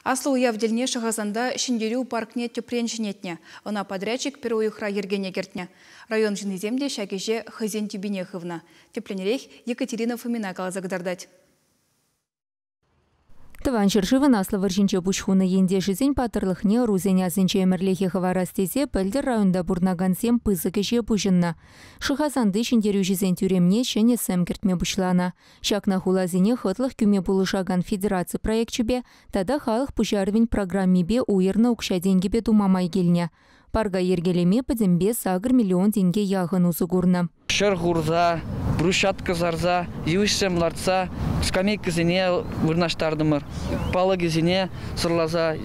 Аслӑ уяв тӗлне Шӑхасанта Ҫӗнтерӳ паркне тӗпрен ҫӗнетнӗ. Ӑна подрядчик пӗр уйӑхра йӗркене кӗртнӗ. Район ҫыннисем те ҫак ӗҫе хӑйсен тӳпине хывнӑ. Тӗплӗнрех Екатерина Фомина каласа кӑтартать. Тӑван ҫӗршывӑн Аслӑ вӑрҫинче пуҫ хунӑ ентешӗсен паттӑрлӑхне ӑрусен асӗнче ӗмӗрлӗхе хӑварас тесе пӗлтӗр районта пурӑнакансем пысӑк ӗҫе пуҫӑннӑ. Шӑхасанти ҫӗнтерӳҫӗсен тӳремне ҫӗнӗ сӗм кӗртме пуҫланӑ. Ҫакна хуласене хӑтлӑх кӳме пулӑшакан федераци проекчӗпе тата халӑх пуҫарӑвӗн программипе уйӑрнӑ укҫа-тенкӗпе тума май килнӗ. Парка йӗркелеме пӗтӗмпе 8 миллион тенке яхӑн усӑ курнӑ. Ҫӗр хурса, брусчатка сарса, йывӑҫсем лартса скамейкӑсене вырнаҫтартӑмӑр, палӑкӗсене сӑрласа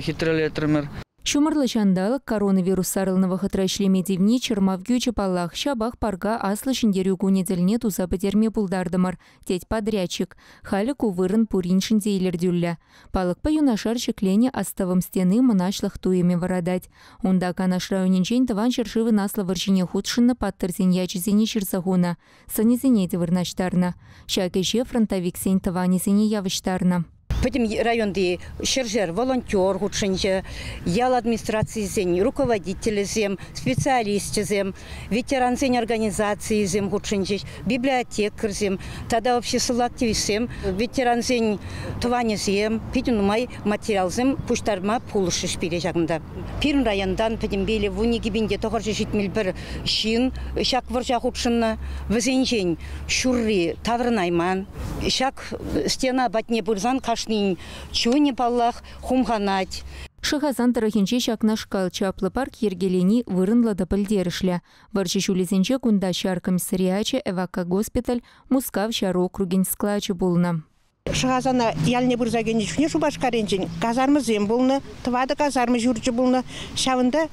хитрелетрӗмӗр. Ҫумӑрлӑ ҫанталӑк, коронавирус сарӑлнӑ вӑхӑтра ӗҫлеме тивни чӑрмав кӳчӗ паллах. Ҫапах парка Аслӑ Ҫӗнтерӳ кунӗ тӗлне туса пӗтерме пултартӑмӑр, тет подрядчик. Халӗ ку вырӑн пуриншӗн те илӗртӳллӗ. Палӑкпа юнашар ҫӗкленӗ астӑвӑм стени мӑнаҫлӑх туйӑмӗ вӑратать. Унта Канаш районӗнчен Тӑван ҫӗршывӑн Аслӑ вӑрҫине хутшӑннӑ паттӑрсен ячӗсене ҫырса хунӑ, сӑнӗсене те вырнаҫтарнӑ. Ҫак ӗҫе фронтовиксен тӑванӗсене явӑҫтарнӑ. Пӗтӗм районти ҫӗршер волонтер хутшӑнчӗ, ял администрацийӗсен руководителӗсем, специалисчӗсем, ветерансен организацийӗсем хутшӑнчӗҫ, библиотекарьсем тата обществӑлла активистсем, ветерансен тӑванӗсем питӗ нумай материалсем пуҫтарма пулӑшрӗҫ пире ҫакӑнта. Пирӗн районтан пӗтӗмпеле 12971 ҫын ҫак вӑрҫа хутшӑннӑ. Вӗсенчен ҫурри таврӑнайман. Ҫак стена патне пырсан кашнин чунӗ, паллах, хумханать. Шӑхасан тӑрӑхӗнче ҫакнашкал чаплӑ парк йӗркелени вырӑнлӑ та пӗлтерӗшлӗ. Вӑрҫӑ ҫулӗсенче кунта ҫар комиссариачӗ, эвакогоспиталь, Мускав ҫар округӗн склачӗ пулнӑ. Шӑхасана ялне пырса кӗнӗ чухне Шупашкарӗнчен казармӑсем пулнӑ, 4 казарма ҫурчӗ пулнӑ. Ҫавӑнта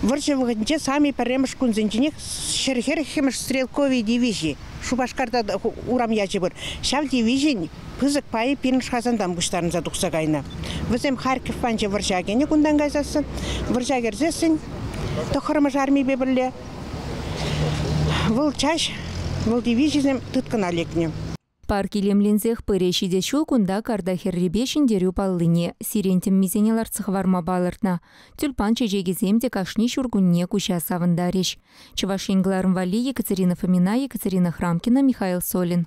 вӑрҫӑ вӑхӑтӗнче сами пӗрремӗш кунсенченех 140-мӗш стрелковый дивизи, Шупашкарта урам ячӗ пур, ҫав дивизин пысӑк пайӗ пирӗн Шӑхасантан пуҫтарӑнса тухса кайнӑ. Вӗсем Харьков панче вӑрҫа кӗнӗ кунтан кайсассӑн. Вӑрҫа кӗрсессӗн 9-мӗш армипе пӗрле вӑл чаҫ, вӑл дивизисем тыткӑна лекнӗ. Парк илемленсех пырӗ. Ҫитес ҫул кунта карта хӗррипе Ҫӗнтерӳ паллине, сирень тӗммисене лартса хӑварма палӑртнӑ. Тюльпан чечекӗсем те кашни ҫуркунне куҫа савӑнтарӗҫ. Чӑваш Ен кӑларӑм валли Екатерина Фомина, Екатерина Храмкина, Михаил Солин.